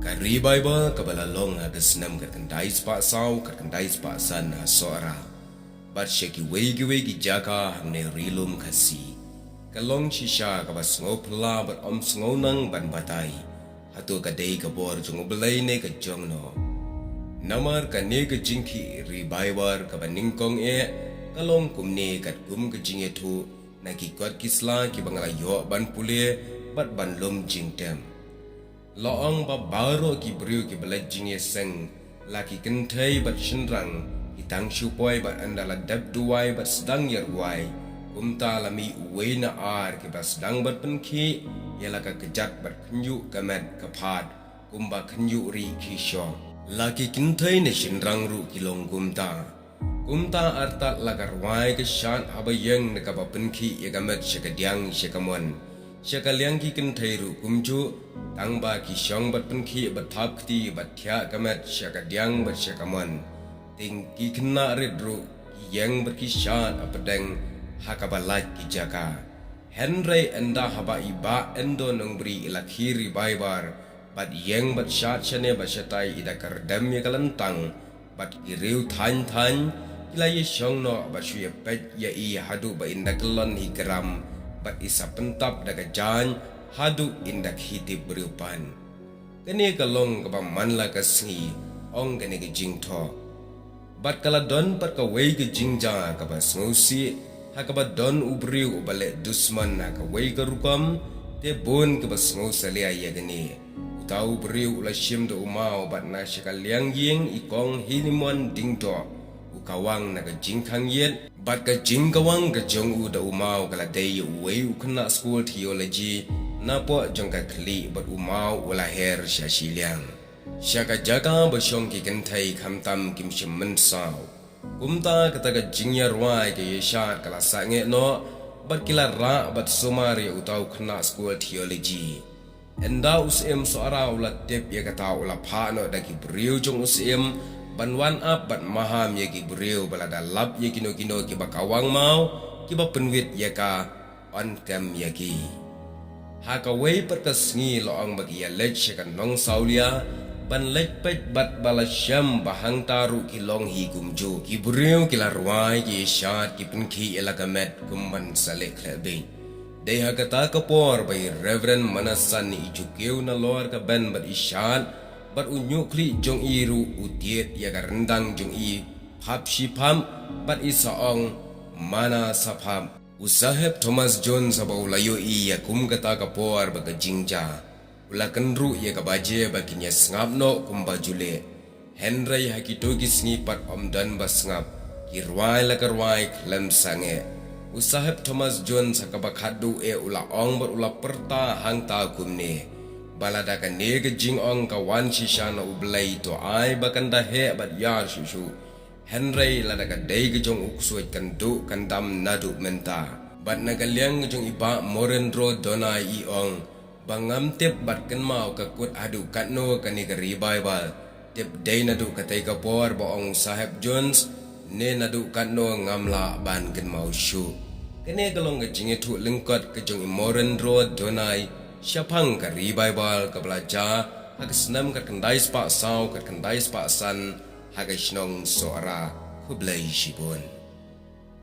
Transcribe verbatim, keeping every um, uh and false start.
Ka Revival kaba la long ha ka snem khatkhyndai spah saw khatkhyndai spah san ha Sohra bad sha kiwei kiwei ki jaka hangne Ri-lum Khasi. Ka long shisha kaba sngewphylla bad ym sngewnang ban batai hato ka dei ka bor jong U Blei ne ka jong no. Namar kane ka jingkhih Revival kaba nyngkong eh ka long kumne katkum ka jingïathuh na ki kot ki sla kiba nga la ïoh ban pule bad ban lum jingtem. La ong ba baroh ki briew kiba leit jingïaseng, la ki kynthei bad shynrang, ki tang shu poi bad ynda la dep duwai bad sdang ïa rwai, kumta la mih uwei na ar kiba sdang ban pynkhih ïa la ka kjat bad khynñiuh ka met ka phad kumba khynñiuh rieh ki shong. La ki kynthei ne shynrang ruh ki long kumta. Kumta artat la ka rwai ka shad haba ïeng na kaba pynkhih ïa ka met sha ka diang sha ka mon. Sha ka liang ki kynthei ruh kumjuh, tang ba ki shong bad pynkhih bad thap kti bad thiah ka met sha ka diang bad sha ka mon. Te ki khynnah rit ruh ki ïeng bad ki shad hapdeng ha kaba lait ki jaka. Hynrei ynda haba i Bah Endo Nongbri i la khih Revival bad ïeng bad shad shane bad shatai, i da kyrdem ïa ka lyntang bad ki riew thaiñ thaiñ ki la ïashong noh bad shu ïapeit ïa i haduh ba in da kyllon hi gram bad i sa pyntap da ka jaiñ haduh in da khih tip briew pan. Kane ka long kaba man la ka sngi, ong kane ka jingthoh. Bad ka la don pat kawei ka jingjia kaba sngewsih, ha kaba don u briew uba leh dusmon ha kawei ka rukom, te bun kiba sngewsalia ïa kane. Uta u briew u la shim da u maw bad na sha ka liang ïing i Kong Hinimon Diengdoh, u kawang na ka jingkhang ïit, bad ka jingkawang ka jong u da u maw ka la dei ïa uwei u khynnah skul theology napoh jong ka khlieh bad u maw u la her sha shiliang. Sha ka jaka ba shong ki kynthei khamtam kim shym mynsaw. Kumta kata ka jingïarwai ka ïashad ka la sangeh noh, bad ki la rah bad sumar ïa uta u khynnah skul theology. Ynda u Syiem Sohra u la tip ïa kata u la phah noh da ki briew jong u Syiem ban wan ap bad maham ïa ki briew ba la da lap ïa kino kino kiba kawang maw, kiba pynwit ïa ka, yn kem ïa ki. Ha kawei pat ka sngi la ong ba ki ïaleit sha ka Nongsawlia ban leit peit bad ba la shem ba hangta ruh ki long hi kumjuh. Ki briew ki la rwai ki ïashad ki pynkhih ïa la ka met kum ban sa leh khleh beit. Dei ha kata ka por ba i Reverend Manasan i ju kiew nalor ka bench bad i shad, bad u ñiuhkhlieh jong i ruh u tied ïa ka ryndang jong i phap shi phap, bad i sa ong, "Mana sa phap." U Saheb Thomas Jones haba u la ïohi ïa kum kata ka por bad ka jingjia, u la kynruh ïa ka baje ba kin ïasngap noh kumba ju leh. Hynrei ha kito ki sngi pat ym don ba sngap, ki rwai la ka rwai khlem sangeh. U Saheb Thomas Jones ha kaba khatduh eh u la ong bad u la pyrta hangta kumne, ba lada kane ka jingong ka wan shisha na U Blei to ai ba kan da heh bad ïar shuh shuh. Hynrei lada ka dei ka jong u ksuid kan duh kan dam naduh mynta. Bad na ka liang ka jong i Bah Morendro Donai i ong, ba ngam tip bad kynmaw ka kut haduh katno kane ka Revival. Tip dei naduh katei ka por ba ong u Saheb Jones, ne naduh katno ngam lah ban kynmaw shuh. Kane ka long ka jingïathuh lyngkot ka jong i Morendro Donai shaphang ka Revival kaba la jia ha ka snem khatkhyndai spah saw khatkhyndai spah san ha ka shnong Sohra. Khublei shibun.